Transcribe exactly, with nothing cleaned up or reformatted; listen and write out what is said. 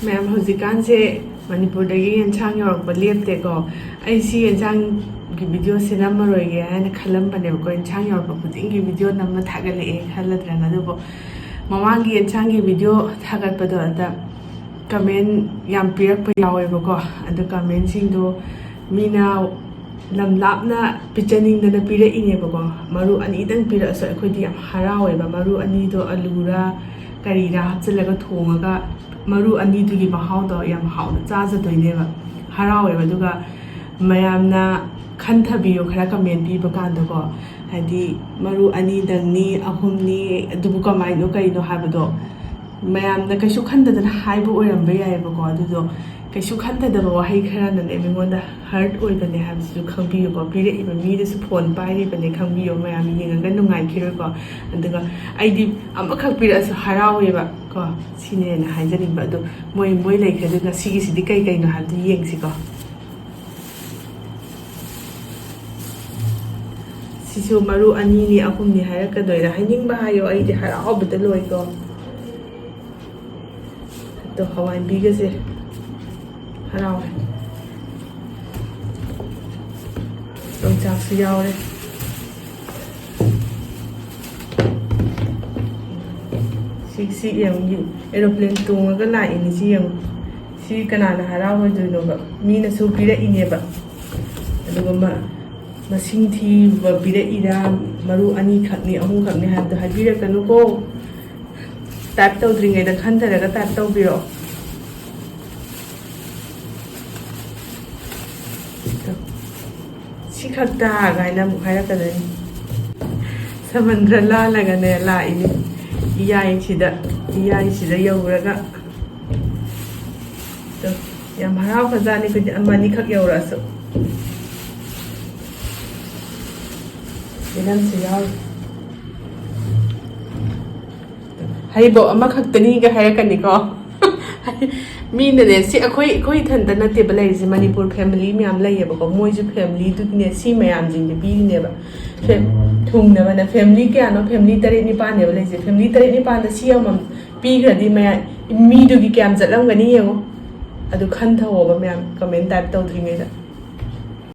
ꯃꯌꯥꯝ, ꯍꯧꯖꯤꯛꯀꯥꯟꯁꯦ ꯃꯅꯤꯄꯨꯔꯗꯒꯤ ꯌꯦꯟꯁꯥꯡ ꯌꯧꯔꯛꯄ ꯂꯦꯞꯇꯦꯀꯣ꯫ ꯑꯩ ꯁꯤ ꯌꯦꯟꯁꯥꯡꯒꯤ ꯚꯤꯗꯤꯑꯣꯁꯦ ꯅꯝꯃꯔꯣꯏꯒꯦ ꯍꯥꯏꯅ ꯈꯜꯂꯝꯕꯅꯦꯕꯀꯣ꯫ ꯌꯦꯟꯁꯥꯡ ꯌꯧꯔꯛꯄ ꯈꯨꯗꯤꯡꯒꯤ ꯚꯤꯗꯤꯑꯣ ꯅꯝꯃ ꯊꯥꯒꯠꯂꯛꯑꯦ ꯈꯜꯂꯗ꯭ꯔꯅ꯫ ꯑꯗꯨꯕꯨ ꯃꯃꯥꯡꯒꯤ ꯌꯦꯟꯁꯥꯡꯒꯤ ꯚꯤꯗꯤꯑꯣ ꯊꯥꯒꯠꯄꯗꯣ ꯑꯗ ꯀꯃꯦꯟ ꯌꯥꯝ ꯄꯤꯔꯛꯄ ꯌꯥꯎꯋꯦꯕꯀꯣ꯫ ꯑꯗꯨ ꯀꯃꯦꯟꯁꯤꯡꯗꯣ ꯃꯤꯅ ꯂꯝ ꯂꯥꯞꯅ ꯄꯤꯖꯅꯤꯡꯗꯅ ꯄꯤꯔꯛꯏꯅꯦꯕꯀꯣ꯫ ꯃꯔꯨ ꯑꯅꯤꯗꯪ ꯄꯤꯔꯛꯑꯁꯨ ꯑꯩꯈꯣꯏꯗꯤ ꯌꯥꯝ ꯍꯔꯥꯎꯋꯦꯕ꯫ ꯃꯔꯨ ꯑꯅꯤꯗꯣ ꯑꯂꯨꯔ ꯀꯔꯤꯔ ꯍꯥꯞꯆꯤꯜꯂꯒ ꯊꯣꯡꯉꯒ ꯃꯔꯨ ꯑꯅꯤꯗꯨꯒꯤ ꯃꯍꯥꯎꯗꯣ ꯌꯥꯝ ꯍꯥꯎꯅ ꯆꯥꯖꯗꯣꯏꯅꯦꯕ꯫ ꯍꯔꯥꯎꯋꯦꯕ꯫ ꯑꯗꯨꯒ ꯃꯌꯥꯝꯅ ꯈꯟꯊꯕꯤꯌꯨ, ꯈꯔ ꯀꯃꯦꯟ ꯄꯤꯕ ꯀꯥꯟꯗꯀꯣ, ꯍꯥꯏꯗꯤ ꯃꯔꯨ ꯑꯅꯤꯗꯪꯅꯤ, ꯑꯍꯨꯝꯅꯤ, ꯑꯗꯨꯕꯨ ꯀꯃꯥꯏꯅꯣ ꯀꯩꯅꯣ ꯍꯥꯏꯕꯗꯣ ꯃꯌꯥꯝꯅ ꯀꯩꯁꯨ ꯈꯟꯗꯗꯅ ꯍꯥꯏꯕ ꯑꯣꯏꯔꯝꯕ ꯌꯥꯏꯑꯕꯀꯣ꯫ ꯑꯗꯨꯗꯣ ꯀꯩꯁꯨ ꯈꯟꯗꯗꯕ ꯋꯥꯍꯩ ꯈꯔꯅꯅꯦ ꯃꯤꯉꯣꯟꯗ ꯍꯔꯠ ꯑꯣꯏꯕꯅꯦ ꯍꯥꯏꯕꯁꯤꯁꯨ ꯈꯪꯕꯤꯌꯨꯀꯣ꯫ ꯄꯤꯔꯛꯏꯕ ꯃꯤꯗꯨꯁꯨ ꯐꯣꯟ ꯄꯥꯏꯔꯤꯕꯅꯦ ꯈꯪꯕꯤꯌꯨ꯫ ꯃꯌꯥꯝ ꯌꯦꯡꯉꯒ ꯅꯨꯡꯉꯥꯏꯈꯤꯔꯣꯏꯀꯣ꯫ ꯑꯗꯨꯒ ꯑꯩꯗꯤ ꯑꯃꯈꯛ ꯄꯤꯔꯛꯑꯁꯨ ꯍꯔꯥꯎꯋꯦꯕ ꯀꯣ꯫ ꯁꯤꯅꯦꯅ ꯍꯥꯏꯖꯅꯤꯡꯕ꯫ ꯑꯗꯣ ꯃꯣꯏ ꯃꯣꯏ ꯂꯩꯈ꯭ꯔꯦ꯫ ꯑꯗꯨ ꯉꯁꯤꯒꯤꯁꯤꯗꯤ ꯀꯩ ꯀꯩꯅꯣ ꯍꯥꯏꯕꯗꯨ ꯌꯦꯡꯁꯤꯀꯣ꯫ ꯁꯤꯁꯨ ꯃꯔꯨ ꯑꯅꯤꯅꯤ ꯑꯍꯨꯝꯅꯤ ꯍꯥꯏꯔꯛꯀꯗꯣꯏꯔꯥ, ꯍꯥꯏꯅꯤꯡꯕ ꯍꯥꯏꯌꯣ꯫ ꯑꯩꯗꯤ ꯍꯔꯥꯎꯕꯗ ꯂꯣꯏꯀꯣ꯫ ꯑꯗꯣ ꯍꯋꯥꯏꯕꯤꯒꯁꯦ ꯍꯔꯥꯎꯋꯦ꯫ ꯌꯣꯡꯆꯥꯛꯁꯨ ꯌꯥꯎꯔꯦ꯫ ꯁꯤ, ꯁꯤ ꯌꯦꯡꯉꯨ, ꯑꯦꯔꯣꯄ꯭ꯂꯦꯟ ꯇꯣꯡꯉꯒ ꯂꯥꯛꯏꯅꯤ꯫ ꯁꯤ ꯌꯦꯡꯉꯨ, ꯁꯤ ꯀꯅꯥꯅ ꯍꯔꯥꯎꯔꯣꯏꯗꯣꯏꯅꯣꯕ? ꯃꯤꯅꯁꯨ ꯄꯤꯔꯛꯏꯅꯦꯕ꯫ ꯑꯗꯨꯒ ꯃ-, ꯃꯁꯤꯡ ꯊꯤꯕ ꯄꯤꯔꯛꯏꯔꯥ, ꯃꯔꯨ ꯑꯅꯤꯈꯛꯅꯤ, ꯑꯍꯨꯝꯈꯛꯅꯤ ꯍꯥꯏꯕꯗꯣ ꯍꯥꯏꯕꯤꯔꯛꯀꯅꯨꯀꯣ꯫ ꯇꯥꯏꯞ ꯇꯧꯗ꯭ꯔꯤꯉꯩꯗ ꯈꯟꯊꯔꯒ ꯇꯥꯏꯞ ꯇꯧꯕꯤꯔꯛꯑꯣ꯫ "ꯁꯤ ꯈꯛꯇ?" ꯀꯥꯏꯅ ꯑꯃꯨꯛ ꯍꯥꯏꯔꯛꯀꯗꯣꯏꯅꯤ꯫ ꯁꯃꯨꯗ꯭ꯔ ꯂꯥꯜꯂꯒꯅꯦ ꯂꯥꯛꯏꯅꯤ꯫ ꯏꯌꯥꯏꯁꯤꯗ, ꯏꯌꯥꯏꯁꯤꯗ ꯌꯧꯔꯒ꯫ ꯑꯗꯣ ꯌꯥꯝ ꯍꯔꯥꯎꯈ꯭ꯔꯖꯥꯠꯅꯤ ꯑꯩꯈꯣꯏꯗꯤ, ꯑꯃ ꯑꯅꯤꯈꯛ ꯌꯧꯔꯛꯑꯁꯨ꯫ ꯌꯦꯅꯝꯁꯨ ꯌꯥꯎꯔꯤ꯫ ꯍꯩꯕꯣꯛ ꯑꯃꯈꯛꯇꯅꯤꯒ ꯍꯥꯏꯔꯛꯀꯅꯤꯀꯣ꯫ ꯃꯤꯅꯅꯦ, ꯁꯤ ꯑꯩꯈꯣꯏ, ꯑꯩꯈꯣꯏ ꯏꯊꯟꯇ ꯅꯠꯇꯦꯕ ꯂꯩꯔꯤꯁꯦ, ꯃꯅꯤꯄꯨꯔ ꯐꯦꯃꯤꯂꯤ ꯃꯌꯥꯝ ꯂꯩꯌꯦꯕꯀꯣ꯫ ꯃꯣꯏꯁꯨ ꯐꯦꯃꯤꯂꯤꯗꯨꯒꯤꯅꯦ ꯁꯤ ꯃꯌꯥꯝꯁꯤꯡꯁꯦ ꯄꯤꯔꯤꯅꯦꯕ꯫ ꯐꯦ-, ꯊꯨꯡꯅꯕꯅ ꯐꯦꯃꯤꯂꯤ ꯀꯌꯥꯅꯣ? ꯐꯦꯃꯤꯂꯤ ꯇꯔꯦꯠ ꯅꯤꯄꯥꯜꯅꯦꯕ ꯂꯩꯔꯤꯁꯦ꯫ ꯐꯦꯃꯤꯂꯤ ꯇꯔꯦꯠ ꯅꯤꯄꯥꯜꯗ ꯁꯤ ꯑꯃꯃꯝ ꯄꯤꯈ꯭ꯔꯗꯤ ꯃꯌꯥꯝ, ꯃꯤꯗꯨꯒꯤ ꯀꯌꯥꯝ ꯆꯠꯂꯝꯒꯅꯤ ꯌꯦꯡꯉꯣ꯫ ꯑꯗꯨ ꯈꯟꯊꯧꯑꯣꯕ ꯃꯌꯥꯝ, comment type ꯇꯧꯗ꯭ꯔꯤꯉꯩꯗ꯫